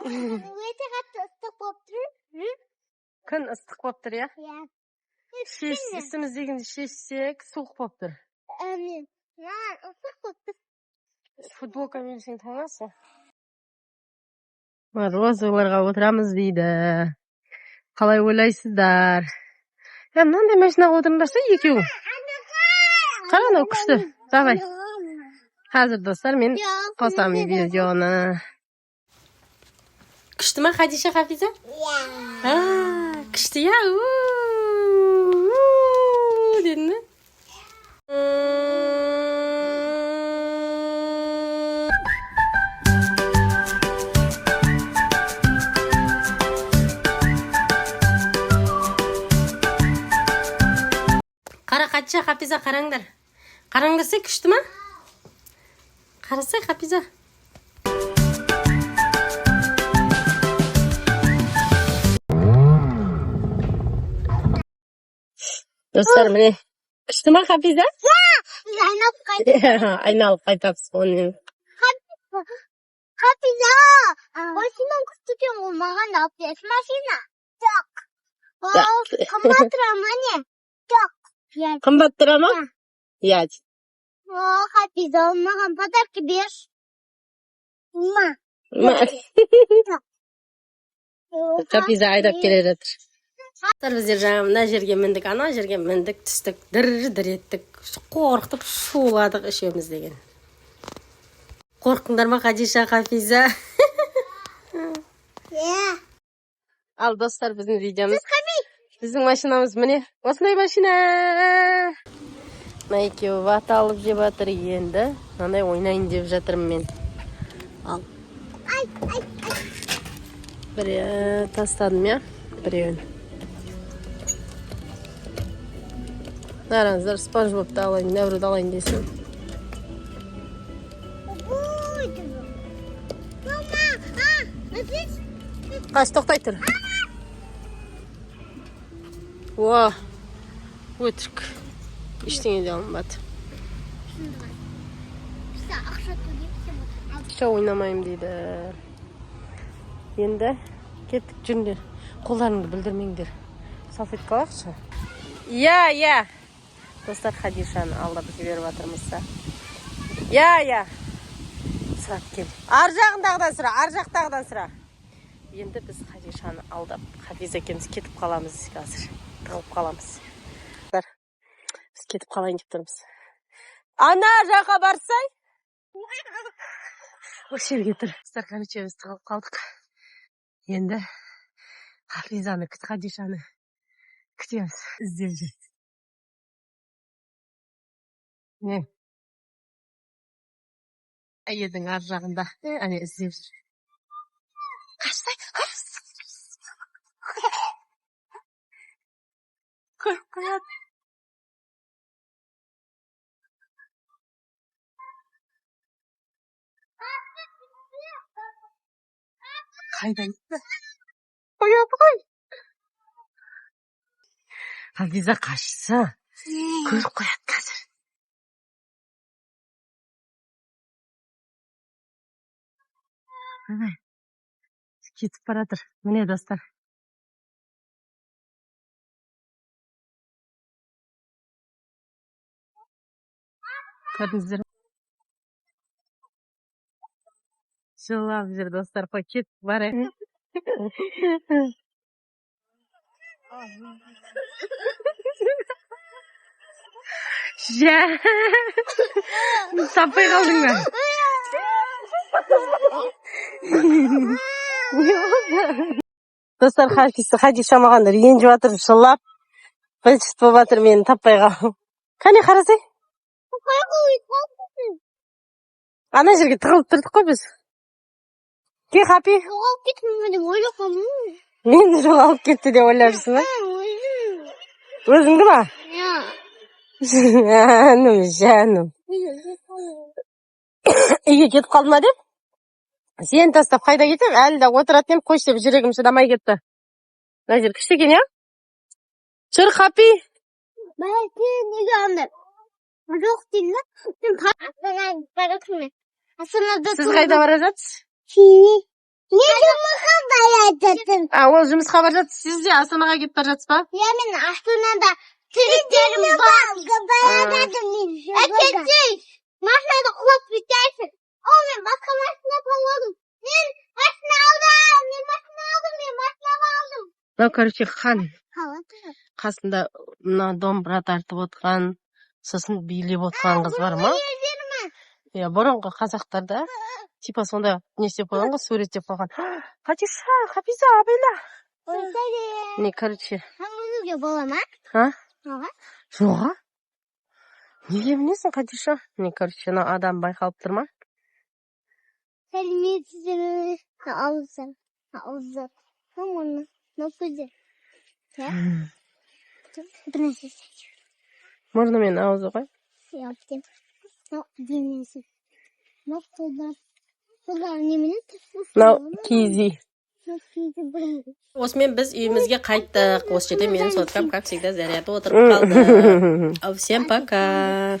Өте қатты ыстық болып тұр. Күн ыстық болып тұр, иә? Иә. Шеш, үстіміздегіні шешсек, суық болып тұр. Мен маған ыстық болып тұр. Футболкамен жүрсең тоңасың. Розовыйларға отырамыз дейді. Қалай ойлайсыздар? Е, мынандай машинаға отырыңдаршы екеуің. Қара, анау күшті. Давай. Қазір, достар, мен қосамын видеоны. Күшті ма, Хадиша, Хафиза? Иә. А, күшті, иә? У дедің бе? Қара, Хадиша, Хафиза, қараңдар. Қараңдарсай, күшті ма? Қарасай, Хафиза. Достар, міне. Күшті ма, Хафиза? Біз айналып қайттық. Айналып қайтамыз онымен. Хафиза, машинаң күшті екен ғой, маған да алып берші машина. Жоқ. Вау, қымбат тұра ма, не? Жоқ. Иә. Қымбат тұра ма? Иә. О, Хафиза, маған подарки берші. Ма. Хафиза айдап келе жатыр. Достар, біздер жаңа мына жерге міндік, ана жерге міндік, түстік, дір дір еттік, қорқытып шуладық үшеуміз деген. Қорықтыңдар ма, Хадиша, Хафиза? Иә. Ал, достар, біздің видеомыз, біздің машинамыз, міне, осындай машина. Мына екеуі вата алып жеп жатыр. Енді мынандай ойнайын деп жатырмын мен. Ал, Ай, ай, ай. бір тастадым, иә, біреуін. Қараңыздар, Спанч Бобты алайын, мына біреуді алайын десем. Ой, мама, а, здесь. Қаш, тоқтай тұр. О, өтірік, ештеңе де алынбады. Ақша төлеп. Ақша ойнамаймын дейді. Енді кеттік, жүріңдер. Қолдарыңды білдірмеңдер. Салфетка алайықшы. Иә, достар, Хадишаны алдап жіберіп жатырмыз да. Иә, сұрап кел, ар жағындағыдан сұра, ар жақтағыдан сұра. Енді біз Хадишаны алдап, Хафиза екеуміз кетіп қаламыз. Қазір тығылып қаламыз. Біз кетіп қалайын деп тұрмыз. Ана жаққа барсай, осы жерге тұр. Достар, короче, біз тығылып қалдық. Енді Хафизаны күт, Хадишаны күтеміз. Іздеп жүр. Не, әйелдің ар жағында, әне, іздеп жүр. Қашсай, көріп қояды. Қайда кетті? Қояды ғой. Хафиза, қашса, көріп қояды қазір. Міне, кетіп бара жатыр, міне, достар. Көрдіңіздер ме? Жылап жүр, достар. Қой, кетіп барайық. Жә, таппай қалдың ба? Не болды, достар? Хафиз, Хадиша маған ренжіп жатыр, жылап, быт болып жатыр мені таппай қалып. Кәне, қарасай. Ана жерге тығылып тұрдық қой біз. Ке, Хапи. Жоғалып кеттім бе деп ойлап қалдым. Мен жоғалып кетті деп ойлап жүрсің ба өзіңді ма? Иә. Жаным, жаным, үйге кетіп қалды ма деп, сені тастап қайда кетемін? Әлі де отыратын едім, қойшы деп жүрегім шыдамай кетті. Мына жер күшті екен, иә? Жүр, Хапи. Бәлки неге андай жоқ деймін да. Мен Астанаға баратырмын. Астанада. Сіз қайда бара жатсыз? Киви. Мен жұмысқа бара жатырмын. А, ол жұмысқа бара жатыр. Сіз де Астанаға кетіп бара жатсыз ба? Иә, мен Астанада тірліктерім бар. Бара жатырмын мен. Әкетей, машинада құлап кетесің. О, мен басқа машина тауып. Мен машина алдым. Мен машина алдым. Мен машина алдым. Мынау, короче, хан. Қасында мына домбыра тартып отқан, сосын билеп отқан қыз бар ма? Иә, бұрынғы қазақтарда типа сондай не істеп қойған ғой, суреттеп қойған. Хадиша, Хафиза, абайла. Не, короче. Мінуге бола ма? А? Оға. Жоға. Неге мінесің, Хадиша? Не, короче, мына адам байқалып тұр ма? Сәлеметсіздер ме? Ауызы. Ауызы. Мына көзі. Иә? Бір нәрсе. Мұрны мен аузы ғой. Иә, мынау денесі. Мынау қолдар. Қолдар немене? Мынау киіз үй. Мынау киіз үй. Осымен біз үйімізге қайттық. Осы жерде менің соткам, как всегда, заряды отырып қалды. Всем пока.